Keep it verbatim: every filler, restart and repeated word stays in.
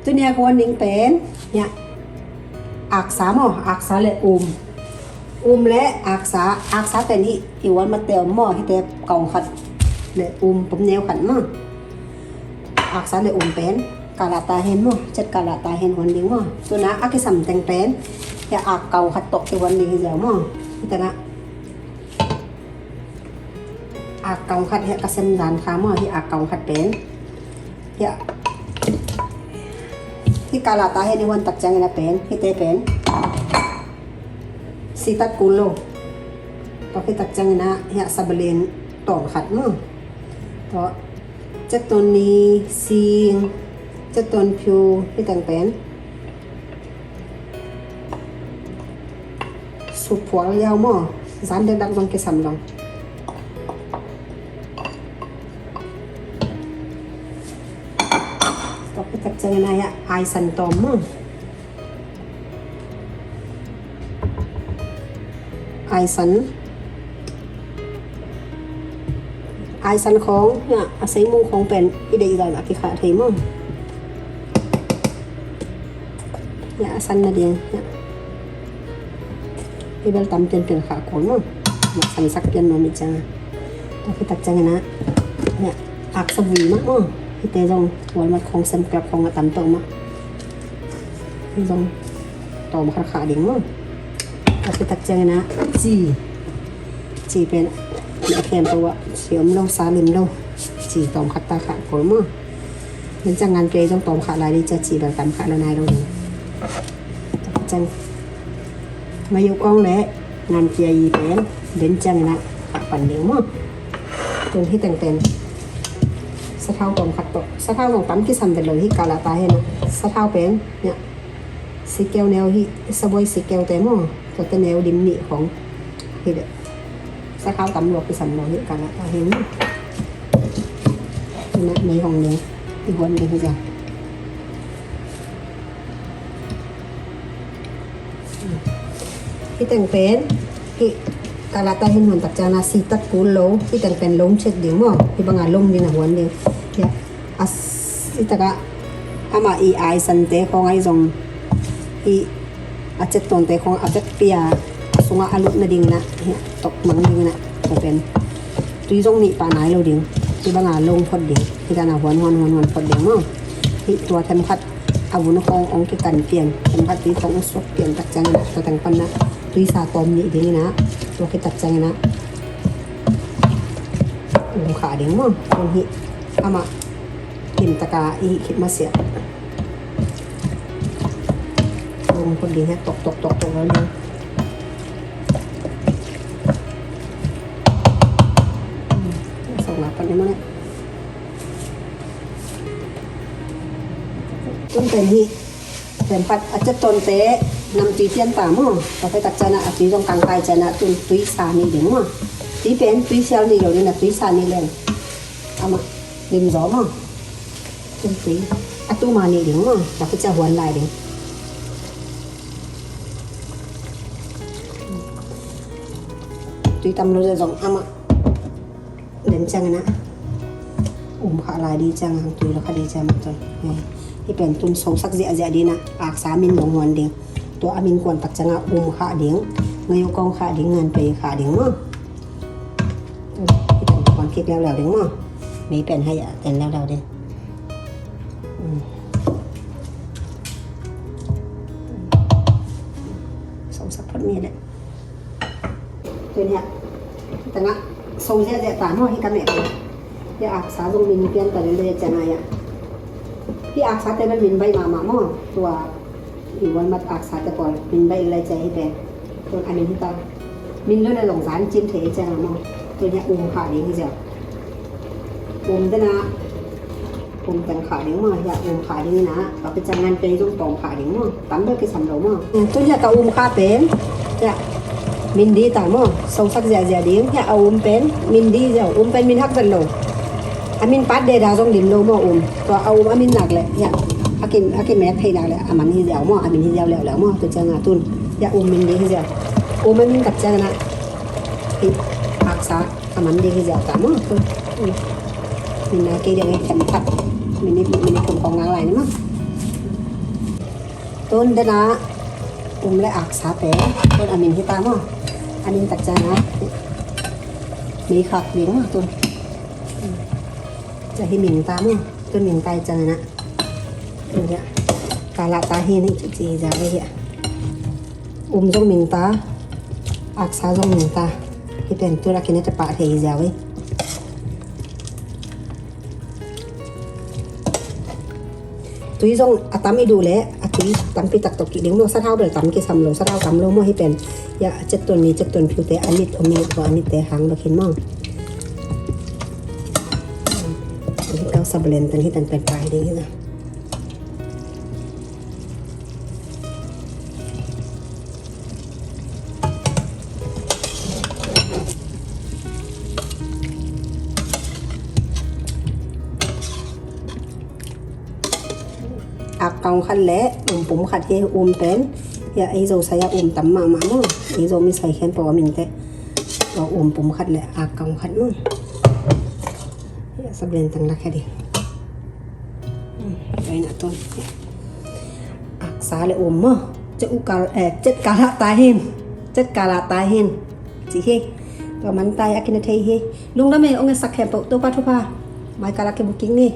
Tuni a ka huan ding pen, hiah, aksa maw, aksa le um. Um le aksa, aksa pen hih i huan matte om maw, hihte kaung khat le um pom neu khat maw. Aksa le um pen kalata hen maw, cet kalata hen huan ding maw. Tuna a kisam teng pen, hiah ak kaung khat tawh i huan ding hi ziau maw. Hih tengah ak kaung khat hiah ka sem zan kha maw, hih ak kaung khat pen. Hiah, hih kalata hen i huan tak ciangin a pen, hihte pen sitat kul lo. Tua khit tak ciangin a hiah sabalen tawm khat maw. Tua cetton ni sing, cetton phiu, hih teng pen suphual yau maw. Zan dekdak zong kisam dong. Tua khit tak ciangin a hiah aisan tawm maw. Aisan. Aisan khawng, hiah, a seimung khawng pen i deih zahzah kikhah thei maw. Hiah, a san nading, hiah. Hih bel tam pianpian khah kul maw. Hiah, sansak pian nuam i ciang a. Tua khit tak ciangin a, hiah, aksa vui mah maw. Hihte zong Walmart khawng sem club khawng a tam tawh mah. Hih zong tawm khat khah ding maw. Tua khit tak ciangin a ci. Ci pen a khempeuh ah ci om lo, sa lim lo. Ci tawm khat ta khah kul maw. Tua ciang ngan piai zong tawm khah lai ding cia, ci bel tam khah lo nai lo ding. Tua ciang ngayuk ong le ngan piai pen den ciangin a khah pan ding maw. Tun hih teng pen sathau tawm khat tawh. Sathau zong tam kisam vet lo, hih kalata hen a. Sathau pen, hiah, sikeu neu hih, sabuai sikeu te maw. Tuate neu dim nih khawng. Hih le sathau tam lua kisam lo, hih kalata hen maw. Tuna mei hong neu i huan ding hi zia. Hih teng pen, hih kalata hin huan tak ciang a sitat kul lo, hih teng pen lom chet ding maw, hih banga lom ding a huan ding. Hiah, a s-, hih takah amah i aisante khawng ahi zong, hih a cettonte khawng a vekpi a, a sungah a lut nadingin ah, hiah, tok mang dingin ah, tua pen tui zong nih pah nai lo ding, hih banga lom phot ding, hih dan a huan, huan, huan, huan phot ding maw. Hih tua themkhat a vun khawng hong kikan pian, themkhat tui khawng hong suak pian tak ciangin ah, tua teng pan ah tuisa tawm nih dingin ah, tua khit tak ciangin ah um khah ding maw. Tua hih amah lim taka i hih khit masiah um phot ding, hiah tok, tok, tok, tok lo ding. Sok lak pan ni maw ne. Tun pen hih themkhat a cettonte namtui pian ta maw. Tua khit tak ciang ah a tui zong kang kai ciang ah tun tuisa nih ding maw. Tui pen tuisial nih lo ding, a tuisa nih leng amah lim zaw maw. Tun tui a tuma nih ding maw. Tua khit ciang huan lai ding. Tui tam lo zia zong amah den ciangin ah um khah lai ding ciang, hang tui lo kha ding ciang mah tun. Hih pen tun sosak ziahziah ding ah, aksa min dong huan ding. Tua a min kuan tak ciang ah um khah ding, ngayu kong khah ding, ngan pei khah ding maw. Hih pen kuan kik leuleu ding maw. Mei pen hai ah ten leuleu ding. Sosak phot ni leh. Tun hiah, tengah so ziahziah ta maw, hih ka meh ko. Hih aksa zong min pian ta lel le ciang a hiah. Hih aksa te bel min baih mahmah maw. Tua i Walmart aksa te pawl min baih lel ciang hih pen. Tun a min hih ta. Min lo na zong zan cin thei ciang a maw. Tun hiah um khah ding hi ziau. Um dena um teng khah ding maw, hiah um khah ding ina, tua khit ciang ngan pei zong tawm khah ding maw, tam bel kisam lo maw. Tun hiah ka um khah pen hiah min di ta maw, sosak ziahziah ding. Hiah a um pen min di ziau, um pen min hak vet lo. A min pat deda zong dim lo maw um. Tua a um a min nak leh hiah a kin, a kimek thei nak leh a man hi ziau maw, a min hi ziau leuleu maw. Tua ciang a tun hiah um min di hi ziau. Um a min tak ciang ina hih aksa a man ding hi ziau ta maw. Min a kei ding hi themkhat. Minit, minit thum khawng nang lai ni maw. Tun dena um le aksa pen tun a min hi ta maw. A min tak ciangin a mei khak ding maw tun. Cia hi min ta maw. Tun min ta hi ciangin a. Tun dia. Kala ta hi ni ci ci za ve hi a. Um zong min ta. Aksa zong min ta. Hi pen tun a kine ta pah thei za ve. Tui zong a tam i duh leh a tui tampi tak tawh kih ding maw. Sathau bel tam kisam lo, sathau tam lo maw hi pen. Ya, a cetton ni, cetton phiute a mit om i tua a mitte hang bek hin maw. Hi kau sa belen tan hi tan pen pai ding hi na. Ak kaung khat le um pum khat hi um pen. Ya, ei zo sai a um tam mahmah maw. Ei zo mi sai khen pau a min te. Tua um pum khat le ak kaung khat maw. Ya, sa belen tang la khe di. Hmm, tua in a tun. Aksa le um maw. Cet kala ta hin. Cet kala ta hin. Ci hi. Tua man ta hi a kine thei hi. Lungdam e, ong e sak khempeuh Topa thupha. Mai kala ke booking ni.